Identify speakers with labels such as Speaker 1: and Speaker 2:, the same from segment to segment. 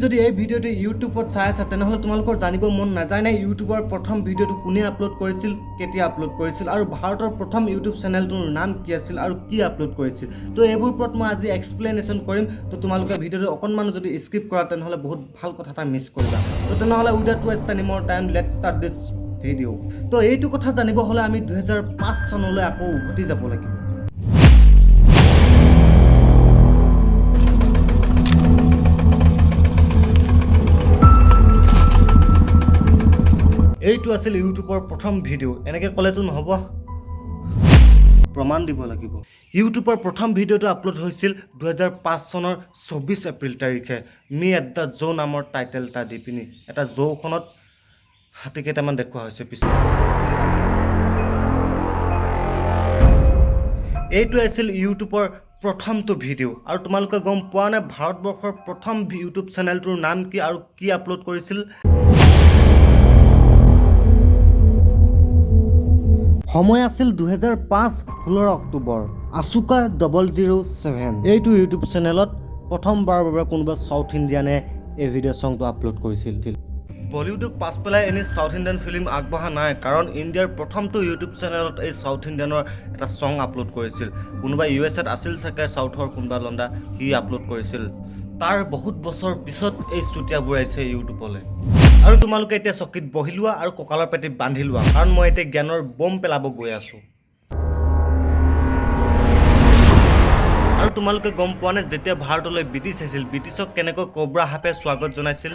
Speaker 1: যদি এই ভিডিঅ'টো ইউটিউবত চাই আছা, তেনেহ'লে তোমালোকৰ জানিব মন নাযায় নে ইউটিউবৰ প্ৰথম ভিডিঅ'টো কোনে আপলোড কৰিছিল, কেতিয়া আপলোড কৰিছিল আৰু ভাৰতৰ প্ৰথম ইউটিউব চেনেলটোৰ নাম কি আছিল আৰু কি আপলোড কৰিছিল? তো এইবোৰ ওপৰত মই আজি এক্সপ্লেনেশ্যন কৰিম। তো তোমালোকে ভিডিঅ'টো অকণমান যদি স্কিপ কৰা, তেনেহ'লে বহুত ভাল কথা এটা মিছ কৰিবা। তো তেনেহ'লে without waste any more time, let's start this video. তো এইটো কথা জানিব হ'লে আমি 2005 চনলৈ আকৌ উভতি যাব লাগিব। এইটো আছিল ইউটিউবৰ প্ৰথম ভিডিঅ'। এনেকৈ ক'লেতো নহ'ব, প্ৰমাণ দিব লাগিব। ইউটিউবৰ প্ৰথম ভিডিঅ'টো আপলোড হৈছিল 2005 চনৰ 24 এপ্ৰিল তাৰিখে, মি এট the জো নামৰ টাইটেল এটা দি পিনি। এটা জৌখনত হাতী কেইটামান দেখুওৱা হৈছে পিছত। এইটো আছিল ইউটিউবৰ প্ৰথমটো ভিডিঅ'। আৰু তোমালোকে গম পোৱা নে ভাৰতবৰ্ষৰ প্ৰথম ইউটিউব চেনেলটোৰ নাম কি আৰু কি আপলোড কৰিছিল? সময় আছিল 2005, 16 অক্টোবৰ, আচুকা 007। এইটো ইউটিউব চেনেলত প্ৰথমবাৰৰ বাবে কোনোবা চাউথ ইণ্ডিয়ানে এই ভিডিঅ' চংটো আপলোড কৰিছিল। বলিউডক পাছ পেলাই এনে চাউথ ইণ্ডিয়ান ফিল্ম আগবঢ়া নাই, কাৰণ ইণ্ডিয়াৰ প্ৰথমটো ইউটিউব চেনেলত এই চাউথ ইণ্ডিয়ানৰ এটা চং আপলোড কৰিছিল। কোনোবা ইউ এছ এত আছিল চাগে, চাউথৰ কোনোবা লণ্ডা, সি আপলোড কৰিছিল। তাৰ বহুত বছৰ পিছত এই চুতীয়াবোৰ আহিছে ইউটিউবলৈ। আৰু তোমালোকে এতিয়া চকীত বহি লোৱা আৰু কঁকালৰ পেটিত বান্ধি লোৱা, কাৰণ মই এতিয়া জ্ঞানৰ বম পেলাব গৈ আছোঁ। আৰু তোমালোকে গম পোৱা নে, যেতিয়া ভাৰতলৈ ব্ৰিটিছ আহিছিল, ব্ৰিটিছক কেনেকৈ কব্ৰা সাপে স্বাগত জনাইছিল?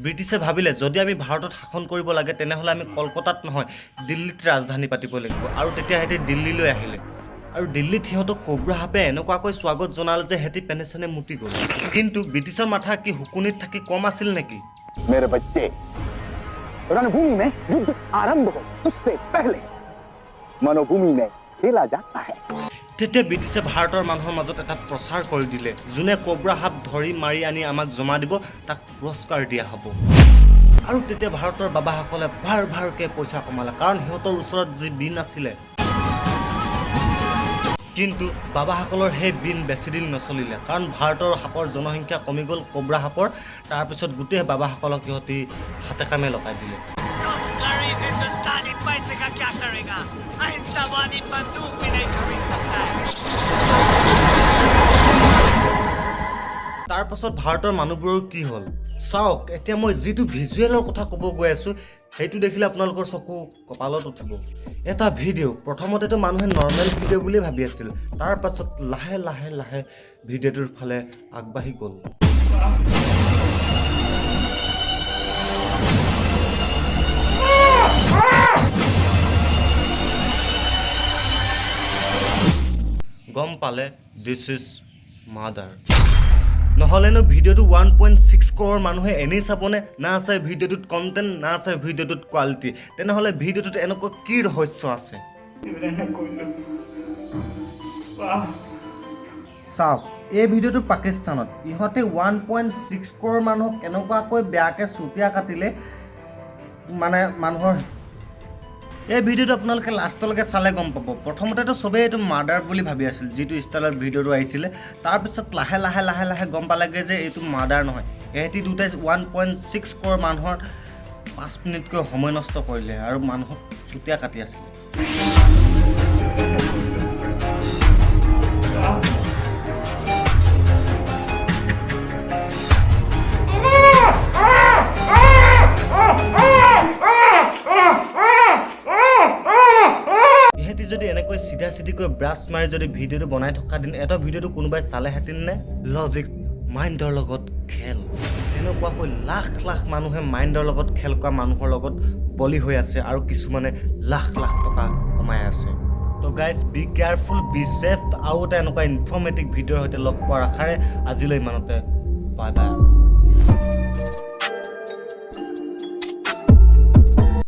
Speaker 1: ব্ৰিটিছে ভাবিলে, যদি আমি ভাৰতত শাসন কৰিব লাগে, তেনেহ'লে আমি কলকাতাত নহয়, দিল্লীত ৰাজধানী পাতিব লাগিব। আৰু তেতিয়া সিহঁতি দিল্লীলৈ আহিলে আৰু দিল্লীত সিহঁতক কব্ৰা সাপে এনেকুৱাকৈ স্বাগত জনালে যে সিহঁতি পেনে চেনে মুতি গ'ল। কিন্তু ব্ৰিটিছৰ মাথা কি শুকুনিত থাকি কম আছিল নেকি?
Speaker 2: मेरे बच्चे, रणभूमि में युद्ध आरंभ हो उससे पहले मनोभूमि में खेला जाता है।
Speaker 1: তেতিয়া ব্ৰিটিছে ভাৰতৰ মানুহৰ মাজত এটা প্ৰচাৰ কৰি দিলে, যোনে কব্ৰা সাপ ধৰি মাৰি আনি আমাক জমা দিব, তাক পুৰস্কাৰ দিয়া হ'ব। আৰু তেতিয়া ভাৰতৰ বাবাসকলে ভাৰ ভাৰকৈ পইচা কমালে, কাৰণ সিহঁতৰ ওচৰত যি বিন আছিলে। কিন্তু বাবাসকলৰ সেই বিন বেছিদিন নচলিলে, কাৰণ ভাৰতৰ সাপৰ জনসংখ্যা কমি গ'ল, কব্ৰা সাপৰ। তাৰপিছত গোটেই বাবাসকলক সিহঁতি হাতে কামে লগাই দিলে।
Speaker 3: गरीब हिंदुस्तानी पैसे का क्या करेगा? अहिंसावादी बंदूक भी नहीं खरीद सकता है।
Speaker 1: তাৰ পাছত ভাৰতৰ মানুহবোৰৰ কি হ'ল চাওক। এতিয়া মই যিটো ভিজুৱেলৰ কথা ক'ব গৈ আছোঁ, সেইটো দেখিলে আপোনালোকৰ চকু কপালত উঠিব। এটা ভিডিঅ', প্ৰথমতেতো মানুহে নৰ্মেল ভিডিঅ' বুলিয়ে ভাবি আছিল। তাৰ পাছত লাহে লাহে লাহে ভিডিঅ'টোৰ ফালে আগবাঢ়ি গ'ল। গম পালে, this is murder. নহ'লেনো ভিডিঅ'টো 1.6 ক্ৰ'ৰ মানুহে এনেই চাবনে? না আছে ভিডিঅ'টোত কণ্টেণ্ট, না আছে ভিডিঅ'টোত কোৱালিটি। তেনেহ'লে ভিডিঅ'টোত এনেকুৱা কি ৰহস্য আছে? চাওক, এই ভিডিঅ'টো পাকিস্তানত ইহঁতে 1.6 ক্ৰ'ৰ মানুহক কেনেকুৱাকৈ বেয়াকৈ চুতীয়া কাটিলে। মানে মানুহৰ এই ভিডিঅ'টো আপোনালোকে লাষ্টলৈকে চালে গম পাব। প্ৰথমতেতো চবেই এইটো মাৰ্ডাৰ বুলি ভাবি আছিল, যিটো ষ্টাইলত ভিডিঅ'টো আহিছিলে। তাৰপিছত লাহে লাহে লাহে লাহে গম পালেগৈ যে এইটো মাৰ্ডাৰ নহয়, এহেঁতি দুটাই 1.6 ক্ৰ'ৰ মানুহৰ 5 মিনিটকৈ সময় নষ্ট কৰিলে আৰু মানুহক চুতীয়া কাটি আছিলে। ইহঁতি যদি এনেকৈ চিধা চিধিকৈ ব্ৰাছ মাৰি যদি ভিডিঅ'টো বনাই থকা দিন এটা ভিডিঅ'টো কোনোবাই চালেহেঁতেন নে? লজিক, মাইণ্ডৰ লগত খেল। এনেকুৱাকৈ লাখ লাখ মানুহে মাইণ্ডৰ লগত খেল কৰা মানুহৰ লগত বলি হৈ আছে আৰু কিছুমানে লাখ লাখ টকা কমাই আছে। তো guys, be careful, be safe. আৰু এটা এনেকুৱা ইনফৰ্মেটিভ ভিডিঅ'ৰ সৈতে লগ পোৱাৰ আশাৰে আজিলৈ ইমানতে, বাই বাই।